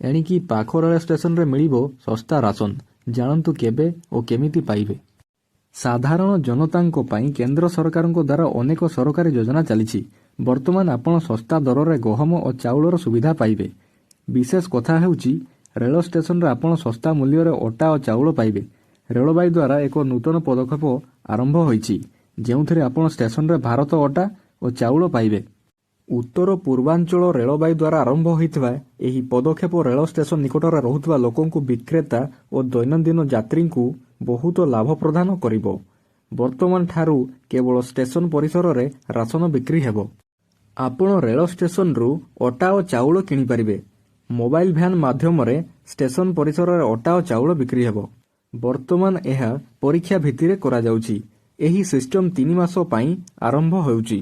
ଏଣିକି ପାଖ ରେଳ ଷ୍ଟେସନରେ ମିଳିବ ଶସ୍ତା ରାସନ, ଜାଣନ୍ତୁ କେବେ ଓ କେମିତି ପାଇବେ? ସାଧାରଣ ଜନତାଙ୍କ ପାଇଁ କେନ୍ଦ୍ର ସରକାରଙ୍କ ଦ୍ୱାରା ଅନେକ ସରକାରୀ ଯୋଜନା ଚାଲିଛି। ବର୍ତ୍ତମାନ ଆପଣ ଶସ୍ତା ଦରରେ ଗହମ ଓ ଚାଉଳର ସୁବିଧା ପାଇବେ। ବିଶେଷ କଥା ହେଉଛି ରେଳ ଷ୍ଟେସନରେ ଆପଣ ଶସ୍ତା ମୂଲ୍ୟରେ ଅଟା ଓ ଚାଉଳ ପାଇବେ। ରେଳବାଇ ଦ୍ୱାରା ଏକ ନୂତନ ପଦକ୍ଷେପ ଆରମ୍ଭ ହୋଇଛି, ଯେଉଁଥିରେ ଆପଣ ଷ୍ଟେସନରେ ଭାରତ ଅଟା ଓ ଚାଉଳ ପାଇବେ। ଉତ୍ତର ପୂର୍ବାଞ୍ଚଳ ରେଳବାଇ ଦ୍ୱାରା ଆରମ୍ଭ ହୋଇଥିବା ଏହି ପଦକ୍ଷେପ ରେଳ ଷ୍ଟେସନ ନିକଟରେ ରହୁଥିବା ଲୋକଙ୍କୁ ବିକ୍ରେତା ଓ ଦୈନନ୍ଦିନ ଯାତ୍ରୀଙ୍କୁ ବହୁତ ଲାଭ ପ୍ରଦାନ କରିବ। ବର୍ତ୍ତମାନ ଠାରୁ କେବଳ ଷ୍ଟେସନ ପରିସରରେ ରାସନ ବିକ୍ରି ହେବ। ଆପଣ ରେଳ ଷ୍ଟେସନରୁ ଅଟା ଓ ଚାଉଳ କିଣିପାରିବେ। ମୋବାଇଲ ଭ୍ୟାନ୍ ମାଧ୍ୟମରେ ଷ୍ଟେସନ ପରିସରରେ ଅଟା ଓ ଚାଉଳ ବିକ୍ରି ହେବ। ବର୍ତ୍ତମାନ ଏହା ପରୀକ୍ଷା ଭିତ୍ତିରେ କରାଯାଉଛି। ଏହି ସିଷ୍ଟମ 3 ମାସ ପାଇଁ ଆରମ୍ଭ ହେଉଛି।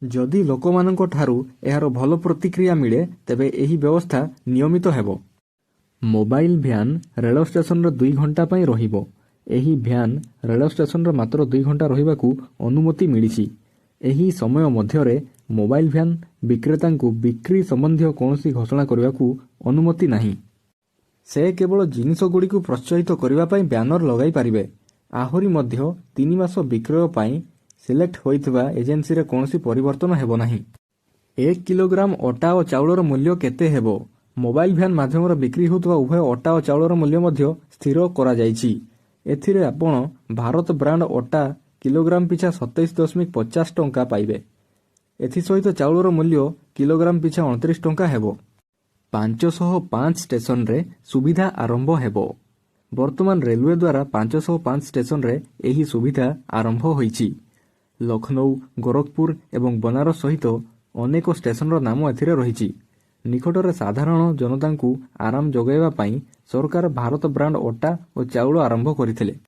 ଯଦି ଲୋକମାନଙ୍କ ଠାରୁ ଏହାର ଭଲ ପ୍ରତିକ୍ରିୟା ମିଳେ ତେବେ ଏହି ବ୍ୟବସ୍ଥା ନିୟମିତ ହେବ। ମୋବାଇଲ ଭ୍ୟାନ୍ ରେଳ ଷ୍ଟେସନରେ 2 ଘଣ୍ଟା ପାଇଁ ରହିବ। ଏହି ଭ୍ୟାନ୍ ରେଳ ଷ୍ଟେସନରେ ମାତ୍ର 2 ଘଣ୍ଟା ରହିବାକୁ ଅନୁମତି ମିଳିଛି। ଏହି ସମୟ ମଧ୍ୟରେ ମୋବାଇଲ ଭ୍ୟାନ୍ ବିକ୍ରେତାଙ୍କୁ ବିକ୍ରି ସମ୍ବନ୍ଧୀୟ କୌଣସି ଘୋଷଣା କରିବାକୁ ଅନୁମତି ନାହିଁ। ସେ କେବଳ ଜିନିଷଗୁଡ଼ିକୁ ପ୍ରୋତ୍ସାହିତ କରିବା ପାଇଁ ବ୍ୟାନର ଲଗାଇ ପାରିବେ। ଆହୁରି ମଧ୍ୟ 3 ମାସ ବିକ୍ରୟ ପାଇଁ ସିଲେକ୍ଟ ହୋଇଥିବା ଏଜେନ୍ସିରେ କୌଣସି ପରିବର୍ତ୍ତନ ହେବ ନାହିଁ। 1 କିଲୋଗ୍ରାମ ଅଟା ଓ ଚାଉଳର ମୂଲ୍ୟ କେତେ ହେବ? ମୋବାଇଲ ଭ୍ୟାନ୍ ମାଧ୍ୟମରେ ବିକ୍ରି ହେଉଥିବା ଉଭୟ ଅଟା ଓ ଚାଉଳର ମୂଲ୍ୟ ମଧ୍ୟ ସ୍ଥିର କରାଯାଇଛି। ଏଥିରେ ଆପଣ ଭାରତ ବ୍ରାଣ୍ଡ ଅଟା କିଲୋଗ୍ରାମ ପିଛା 27.50 ଟଙ୍କା ପାଇବେ। ଏଥିସହିତ ଚାଉଳର ମୂଲ୍ୟ କିଲୋଗ୍ରାମ ପିଛା 29 ଟଙ୍କା ହେବ। 505 ଷ୍ଟେସନରେ ସୁବିଧା ଆରମ୍ଭ ହେବ। ବର୍ତ୍ତମାନ ରେଲୱେ ଦ୍ୱାରା 505 ଷ୍ଟେସନରେ ଏହି ସୁବିଧା ଆରମ୍ଭ ହୋଇଛି। ଲକ୍ଷ୍ନୌ, ଗୋରଖପୁର ଏବଂ ବନାରସ ସହିତ ଅନେକ ଷ୍ଟେସନର ନାମ ଏଥିରେ ରହିଛି। ନିକଟରେ ସାଧାରଣ ଜନତାଙ୍କୁ ଆରାମ ଯୋଗାଇବା ପାଇଁ ସରକାର ଭାରତ ବ୍ରାଣ୍ଡ ଅଟା ଓ ଚାଉଳ ଆରମ୍ଭ କରିଥିଲେ।